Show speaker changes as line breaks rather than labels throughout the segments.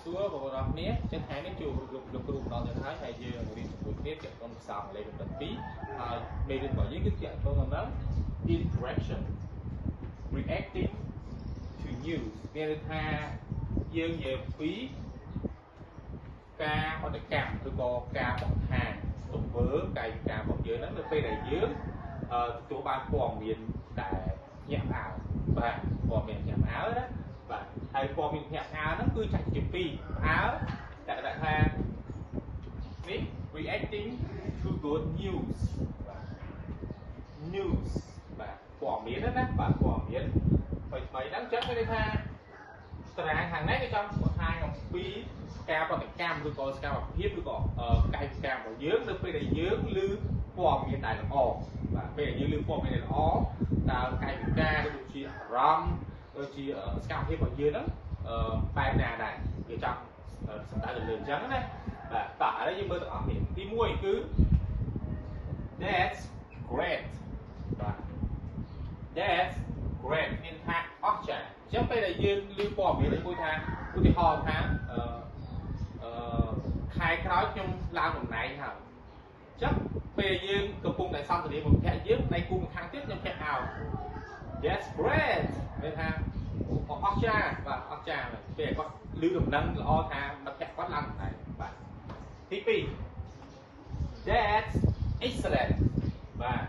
សួរបងប្អូនអរគ្នាចឹងថ្ងៃនេះជួបលោកលោកគ្រូម្ដងទៀតហើយហើយយើងរៀនជាមួយគ្នាទាក់ទងភាសាអង់គ្លេសកម្រិត2ហើយមេរៀនរបស់យើងគឺទាក់ទងនឹង interaction reacting to news មានន័យថាយើងនិយាយអំពីការប្រតិកម្មឬក៏ការបង្ហាញទង្វើកាយវិការរបស់យើងហ្នឹងនៅពេលដែលយើងទទួលបានព័ត៌មានដែលភ្ញាក់ផ្អើលបាទព័ត៌មានភ្ញាក់ផ្អើលណាបាទហើយព័ត៌មានភ្ញាក់ផ្អើលហ្នឹងគឺចាច់ជាពីរផ្អើលតែគេថានេះ reacting to good news បាទ news បាទព័ត៌មានណាបាទព័ត៌មានថ្មីថ្មីហ្នឹងអញ្ចឹងមានន័យថាតារាងខាងនេះគេចង់បង្ហាញអំពីការប្រតិកម្មឬក៏សកម្មភាពឬក៏កាយវិការរបស់យើងនៅពេលដែលយើងឮព័ត៌មានដែលល្អបាទពេលដែលយើងឮព័ត៌មានដែលល្អតើកាយវិការឬដូចជាអារម្មណ៍ដូចជាសកម្មភាពរបស់យើងហ្នឹងបែបណាដែរគេចង់សំដៅទៅលើអញ្ចឹងណាបាទតោះឥឡូវយើងមើលទាំងអស់គ្នាទី1គឺ "That's great." បាទ "That's great" មានថាអស្ចារ្យអញ្ចឹងពេលដែលយើងឮព័ត៌មានមួយថាឧទាហរណ៍ថាអឺអឺខែក្រោយខ្ញុំឡើងតំណែងហើយអញ្ចឹងពេលយើងកំពុងតែសន្ទនាមួយភ័ក្រយើងដៃគូម្ខាងទៀតខ្ញុំភ័ក្រឲ្យ "That's great" មានថាអស្ចារ្យបាទអស្ចារ្យពេលគាត់ឮដំណឹងល្អថាមិត្តភក្តិគាត់ឡើងតំណែងបាទទី2 "That's excellent." បាទ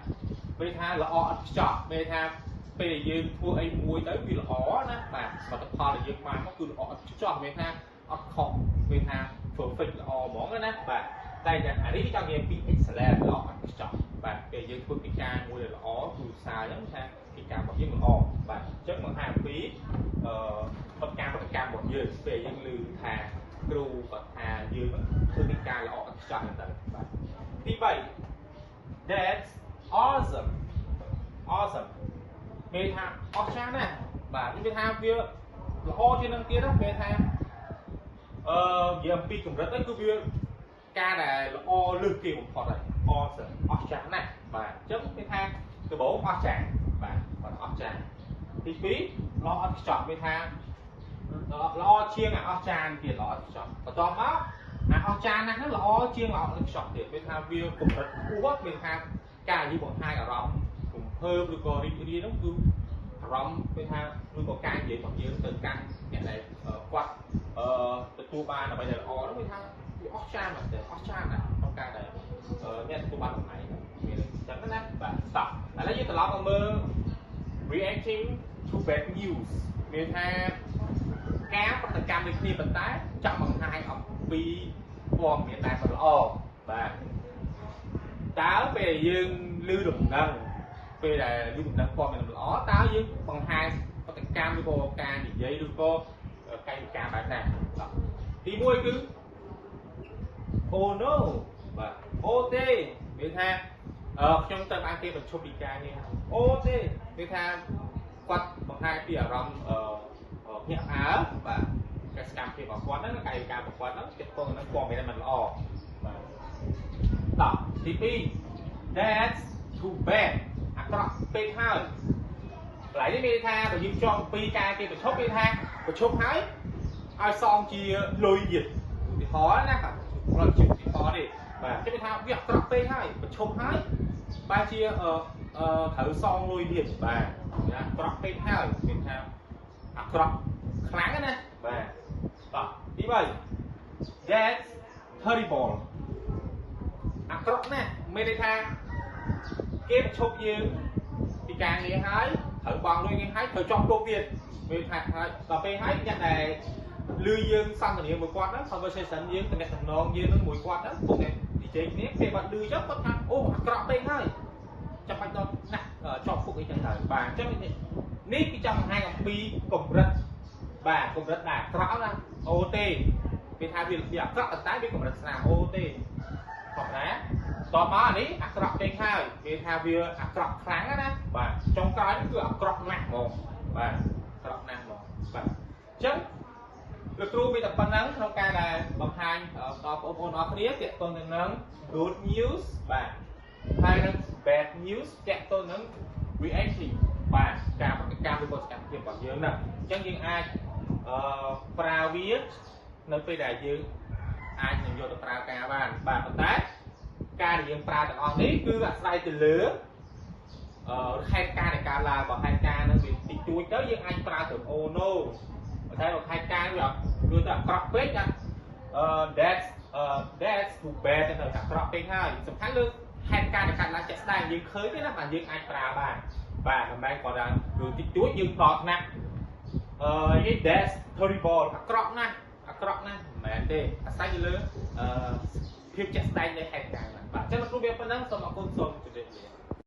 ពេលថាល្អឥតខ្ចោះពេលថាពេលដែលយើងធ្វើអីមួយទៅវាល្អណាបាទសមិទ្ធផលដែលយើងបានមកគឺល្អឥតខ្ចោះមានថាអត់ខុសមានថា perfect ល្អហ្មងណាបាទតែយ៉ាងអានេះគេចង់និយាយពី excellent ល្អឥតខ្ចោះបាទពេលយើងធ្វើកិច្ចការមួយដែលល្អគឺសារអញ្ចឹងថាកិច្ចការរបស់យើងល្អបាទអញ្ចឹងបង្ហាញអំពីអឺប្រការប្រតិកម្មរបស់យើងពេលយើងឮថាគ្រូគាត់ថាយើងធ្វើកិច្ចការល្អឥតខ្ចោះហ្នឹងទៅបាទទី3 "That's awesome." Awesome មានថាអស្ចារ្យណាស់បាទមានថាវាល្អជាងនឹងទៀតណាមានថាអឺនិយាយអំពីកម្រិតទៅគឺវាការដែលល្អលើសគេបំផុតហើយ awesome អស្ចារ្យណាស់បាទអញ្ចឹងមានថាដំបូងអស្ចារ្យបាទគាត់អស្ចារ្យទី2ល្អឥតខ្ចោះមានថាល្អជាងអាអស្ចារ្យទៀតល្អឥតខ្ចោះបន្ទាប់មកអាអស្ចារ្យណាស់ហ្នឹងល្អជាងល្អឥតខ្ចោះទៀតមានថាវាកម្រិតខ្ពស់មានថាការនិយាយបង្ហាញអារម្មណ៍រំភើបឬក៏រីករាយហ្នឹងគឺអារម្មណ៍មានថាឬក៏ការនិយាយរបស់យើងទៅកាន់អ្នកដែលគាត់អឺទទួលបានអ្វីដែលល្អហ្នឹងមានថាវាអស្ចារ្យមែនទែនអស្ចារ្យណាស់ក្នុងការដែលអ្នកទទួលបានតំណែងហ្នឹងមានអញ្ចឹងណាបាទតោះឥឡូវយើងត្រឡប់មកមើល reacting to bad news មានថាការប្រតិកម្មដូចគ្នាប៉ុន្តែចង់បង្ហាញអំពីព័ត៌មានដែលមិនល្អបាទតើពេលយើងឮដំណឹងពេលដែលឮដំណឹងព័ត៌មានមិនល្អតើយើងបង្ហាញប្រតិកម្មឬក៏ការនិយាយឬក៏កាយវិការបែបណាបាទទី1គឺ "Oh no." បាទអូទេមានថាអឺខ្ញុំទៅបានគេបញ្ឈប់ពីការងារអូទេមានថាគាត់បង្ហាញពីអារម្មណ៍អឺភ្ញាក់ផ្អើលបាទការសកម្មភាពរបស់គាត់ហ្នឹងកាយវិការរបស់គាត់ហ្នឹងទាក់ទងនឹងព័ត៌មានមិនល្អបាទតោះទី2 "That's too bad." អាក្រក់ពេកហើយកន្លែងនេះមានន័យថាបើយើងចង់ពីការគេបញ្ឈប់មានថាបញ្ឈប់ហើយឲ្យសងជាលុយទៀតឧទាហរណ៍ណាបាទគ្រាន់ជាឧទាហរណ៍ទេបាទគេថាវាអាក្រក់ពេកហើយបញ្ឈប់ហើយបែរជាអឺអឺត្រូវសងលុយទៀតបាទអាក្រក់ពេកហើយមានថាអាក្រក់ខ្លាំងណាបាទតោះទី3 "That's terrible." អាក្រក់ណាស់មានន័យថាគេបញ្ឈប់យើងពីការងារហើយត្រូវបង់លុយគេហើយត្រូវជាប់គុកទៀតមានថាហើយដល់ពេលហើយអ្នកដែលឮយើងសន្ទនាមួយគាត់ហ្នឹង conversation យើងតំណតំណងយើងនឹងមួយគាត់ហ្នឹងពុកតែនិយាយគ្នាពេលគាត់ឮចឹងគាត់ថាអូអាក្រក់ពេកហើយចាំបាច់ដល់ណាស់ជាប់គុកអីចឹងទៅបាទអញ្ចឹងនេះគឺចង់បង្ហាញអំពីកម្រិតបាទកម្រិតដែលអាក្រក់ណាអូទេវាថាវាវាអាក្រក់ប៉ុន្តែវាកម្រិតស្នាមអូទេធម្មតាតមកអានេះអាក្រក់ពេកហើយគេថាវាអាក្រក់ខ្លាំងណាបាទចុងក្រោយនេះគឺអាក្រក់ណាស់ហ្មងបាទអាក្រក់ណាស់ហ្មងបាទអញ្ចឹងលោកគ្រូមានតែប៉ុណ្ណឹងក្នុងការដែលបង្ហាញដល់បងប្អូនអរគ្នាទាក់ទងទៅនឹង good news បាទហើយនឹង bad news ទាក់ទងនឹង reacting បាទការប្រតិកម្មឬក៏សកម្មភាពរបស់យើងហ្នឹងអញ្ចឹងយើងអាចអឺប្រើវា នៅពេលដែលយើងអាចនឹងយកទៅប្រើការបានបាទប៉ុន្តែការដែលយើងប្រើទាំងអស់នេះគឺអាស្រ័យទៅលើអឺហេតុការណ៍នៃការឡើងបើហេតុការណ៍ហ្នឹងវាតិចតួចទៅយើងអាចប្រើត្រឹម oh no ប៉ុន្តែបើហេតុការណ៍វាវាទៅអាក្រក់ពេកណាអឺ that's too bad ទៅអាក្រក់ពេកហើយសំខាន់លើហេតុការណ៍ដែលកើតឡើងជាក់ស្ដែងយើងឃើញទេណាបាទយើងអាចប្រើបានបាទមិនមែនគាត់ថារឿងតិចតួចយើងដល់ថ្នាក់អឺនិយាយ that's terrible អាក្រក់ណាស់អាក្រក់ណាស់មិនមែនទេអាស្រ័យទៅលើអឺភាពជាក់ស្ដែងនៃហេតុការណ៍ហ្នឹងបាទអញ្ចឹងលោកគ្រូវាប៉ុណ្ណឹងសូមអរគុណសូមជម្រាបលា។